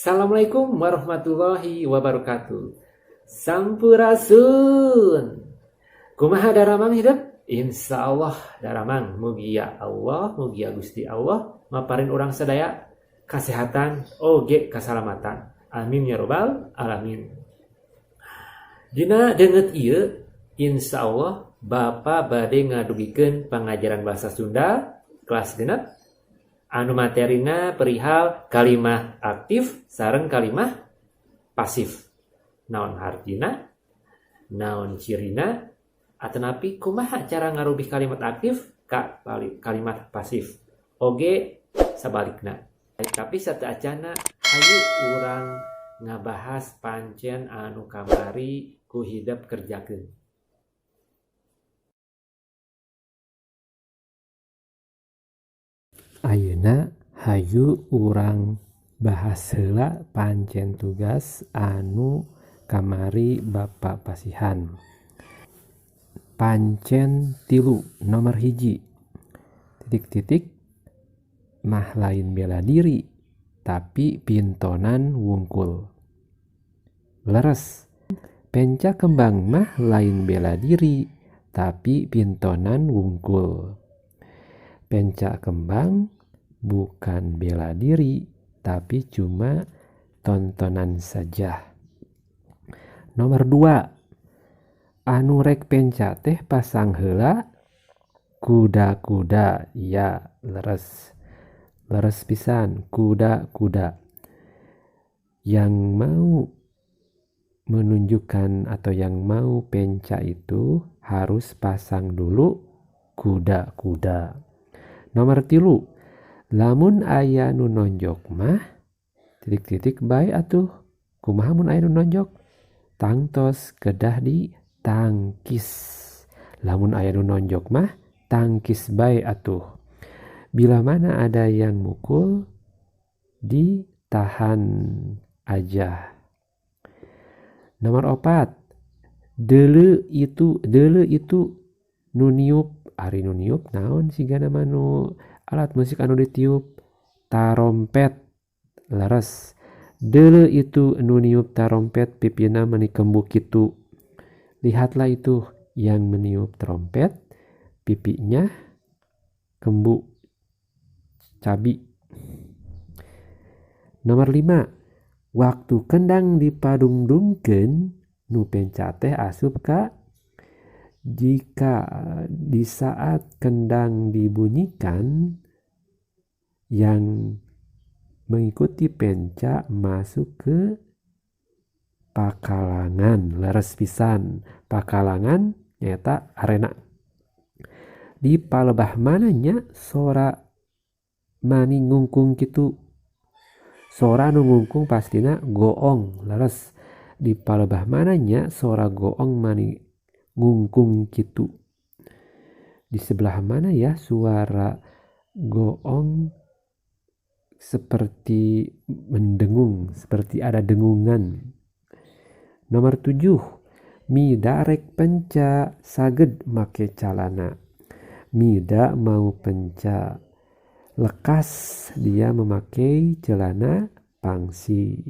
Assalamualaikum warahmatullahi wabarakatuh. Sampurasun. Kumaha daramang hidup? Insya Allah daramang, mugia Allah, mugia Gusti Allah maparin urang sadaya kesehatan oge kasalamatan. Amin ya robbal alamin. Dina danget ieu, insya Allah Bapak bade ngadugikeun pengajaran bahasa Sunda kelas 6 anu materina perihal kalimah aktif sareng kalimah pasif. Naon hartina, naon cirina, atanapi kumaha cara ngarubih kalimat aktif ka kalimat pasif oge sabalikna. Tapi sateuacana, hayu urang ngabahas pancen anu kamari ku hidep kerjakeun. Ayeuna hayu urang bahas heula pancen tugas anu kamari Bapak pasihan. Pancen 3, nomor 1, titik-titik mah lain bela diri tapi pintonan wungkul. Leres, penca kembang mah lain bela diri tapi pintonan wungkul. Penca kembang bukan bela diri tapi cuma tontonan saja. Nomor 2, anu rek penca teh pasang heula kuda-kuda. Ya, leres, leres pisan, kuda-kuda. Yang mau menunjukkan atau yang mau penca itu harus pasang dulu kuda-kuda. Nomor 3, lamun aya nu nonjok mah titik-titik bae atuh. Kumaha mun aya nu nonjok? Tangtos kedah ditangkis. Lamun aya nu nonjok mah tangkis bae atuh. Bila mana ada yang mukul, ditahan aja. Nomor 4, deuleu itu, deuleu itu nu niup. Ari nu niup naon sigana mah nu alat musik anu ditiup? Tarompet. Leres, deuleu itu nu niup tarompet pipina meni kembu kitu. Lihatlah itu yang meniup trompet, pipinya kembu cabi. Nomor 5, waktu kendang dipadungdungkeun nu penca teh asup ka. Jika di saat kendang dibunyikan, yang mengikuti penca masuk ke pakalangan. Leres pisan, pakalangan nyata arena. Di palebah mananya sora mani ngungkung kitu? Sora nu ngungkung pastina goong. Leres, di palebah mananya sora goong mani ngungkung kitu? Di sebelah mana ya suara goong seperti mendengung, seperti ada dengungan. Nomor 7, Mida rek penca saged make calana. Mida mau penca, lekas dia memakai celana pangsi.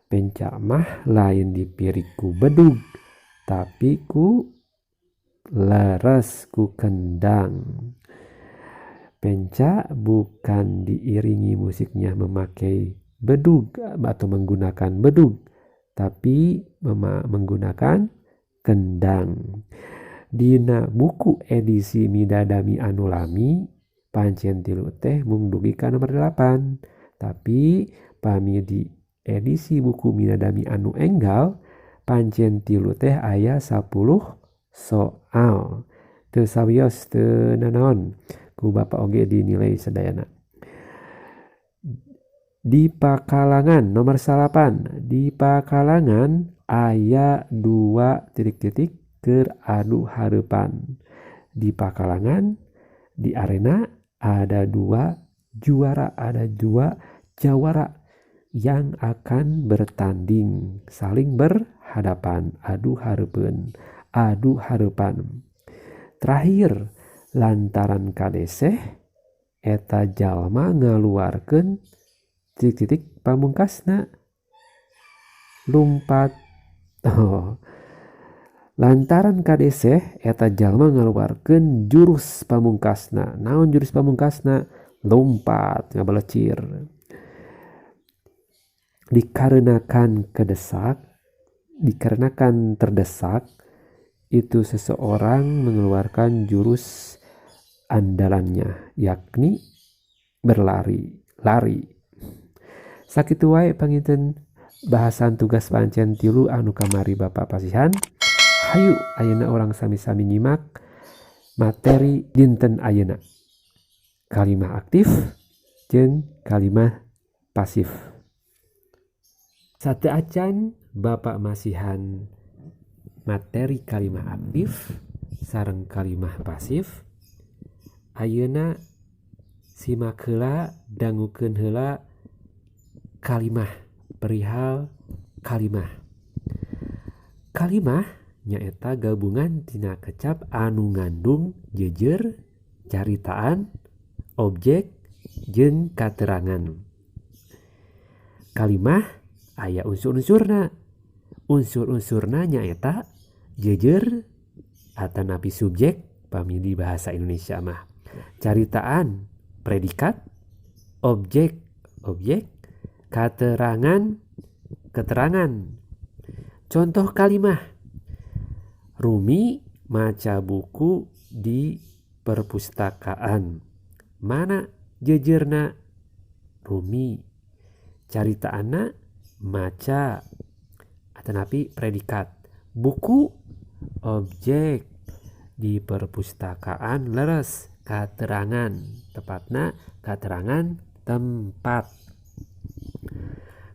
Penca mah lain dipirik ku bedug tapi ku leres, ku kendang. Penca bukan diiringi musiknya memakai bedug atau menggunakan bedug, tapi menggunakan kendang. Dina buku edisi Midadami anu lami, pancen 3 teh mung dugi ka nomor 8. Tapi pami di edisi buku Midadami anu enggal, pancen 3 teh aya 10 soal. Teu sawios teu nanaon, ku Bapak oge dinilai sadayana. Di pakalangan nomor 9, di pakalangan aya 2 titik-titik keur adu hareupan. Di pakalangan, di arena ada 2 juara, ada 2 jawara yang akan bertanding, saling berhadapan, adu hareupeun, adu hareupan. Terakhir, lantaran kadeseh eta jalma ngaluarkeun Titik-titik pamungkasna lumpat. Oh. Lantaran kadeseh eta jalma ngaluarkeun jurus pamungkasna. Naon jurus pamungkasna? Lompat ngabelecir. Dikarenakan kedesak, dikarenakan terdesak, itu seseorang mengeluarkan jurus andalannya, yakni berlari, lari. Sakitu wae panginten bahasan tugas pancen 3 anu kamari Bapak pasihan. Hayu ayeuna urang sami-sami nyimak materi dinten ayeuna. Kalimah aktif jeung kalimah pasif. Sateuacan Bapak masihan materi kalimah aktif sareng kalimah pasif. Ayeuna simak heula, dangukeun heula kalimah, perihal kalimah. Kalimah nyaeta gabungan tina kecap anu ngandung jejer, caritaan, objek, jeung katerangan. Kalimah aya unsur-unsurna. Unsur-unsurna nyaeta jejer atanapi subjek pami di bahasa Indonesia mah. Caritaan predikat, objek objek, katerangan keterangan. Contoh kalimah: Rumi maca buku di perpustakaan. Mana jejerna? Rumi. Caritaanna maca atanapi predikat. Buku objek, di perpustakaan leres katerangan, tepatna katerangan tempat.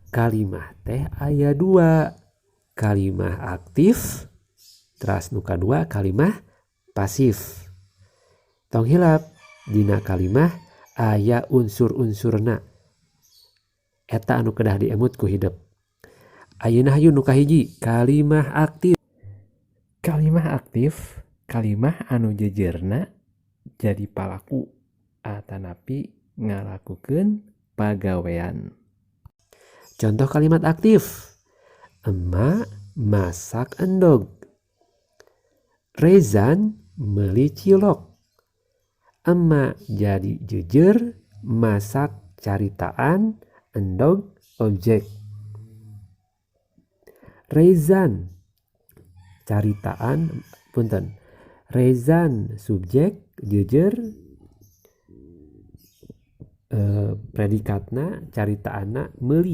Kalimah teh aya 2, kalimah aktif teras nu kadua kalimah pasif. Tong hilap dina kalimah aya unsur-unsurna, eta anu kedah diemut ku hidep. Ayeuna hayu nu kahiji, kalimah aktif. Kalimah aktif, kalimah anu jejerna jadi palaku atanapi ngalakukeun pagawean. Contoh kalimat aktif: Emak masak endog. Rezan meuli cilok. Emak jadi jejer, masak caritaan, endog objek. Rezan caritaan, punten. Rezan subjek, jejer, predikatna caritaanna meuli.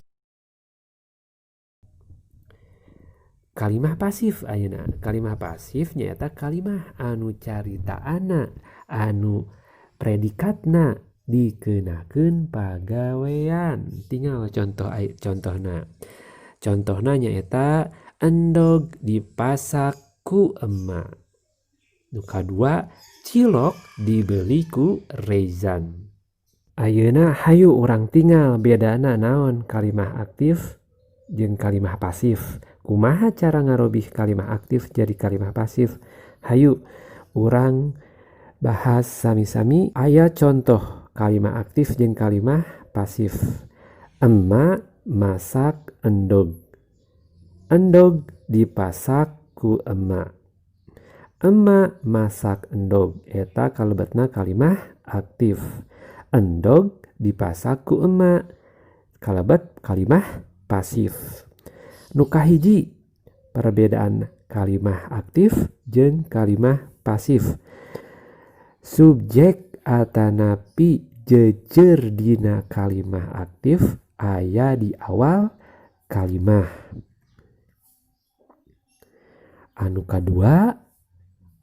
Kalimah pasif ayeuna. Kalimah pasif nyaeta kalimah anu caritaanna, anu predikatna dikenakeun pagawean. Tinggal contoh contohna. Contohna nyaeta endog dipasak ku emak. Nu kadua cilok dibeli ku Rezan. Ayeuna hayu urang tinggal bedana naon kalimah aktif jeung kalimah pasif. Kumaha cara ngarobih kalimah aktif jadi kalimah pasif? Hayu urang bahas sami-sami. Aya contoh kalimah aktif jeung kalimah pasif. Emak masak endog. Endog dipasak ku emak. Emak masak endog eta kalebetna kalimah aktif. Endog dipasak ku emak kalebet kalimah pasif. Nu kahiji perbedaan kalimah aktif jeung kalimah pasif. Subjek atanapi jejer dina kalimah aktif aya di awal kalimah. Anu kadua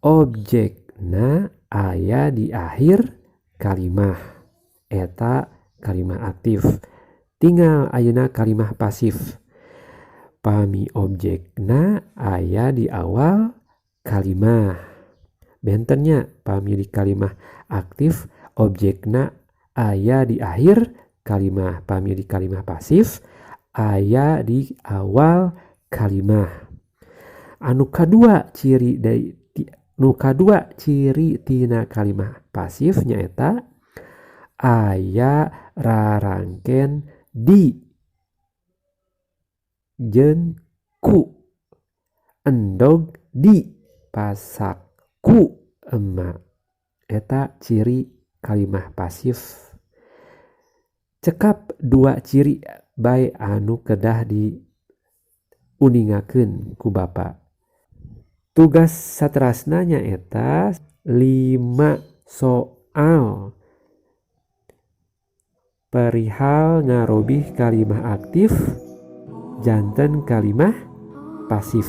objekna aya di akhir kalimah, eta kalimah aktif. Tinggal ayeuna kalimah pasif. Pami objekna aya di awal kalimah. Bentennya pami di kalimah aktif objekna aya di akhir kalimah. Pami di kalimah pasif aya di awal kalimah. Anu kadua ciri dari nu kadua ciri tina kalimah pasif nyaeta aya rarangken Di jeung ku. Endog dipasak ku emak. Eta ciri kalimah pasif. Cekap dua ciri bae anu kedah diuningakeun ku Bapak. Tugas saterasna nyaeta 5 soal perihal ngarobih kalimah aktif janten kalimah pasif.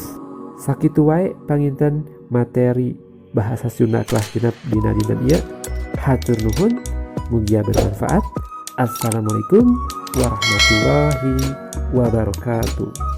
Sakitu wae panginten materi bahasa Sunda kelas 6 dina dinten ieu. Hatur nuhun, mugia bermanfaat. Assalamualaikum warahmatullahi wabarakatuh.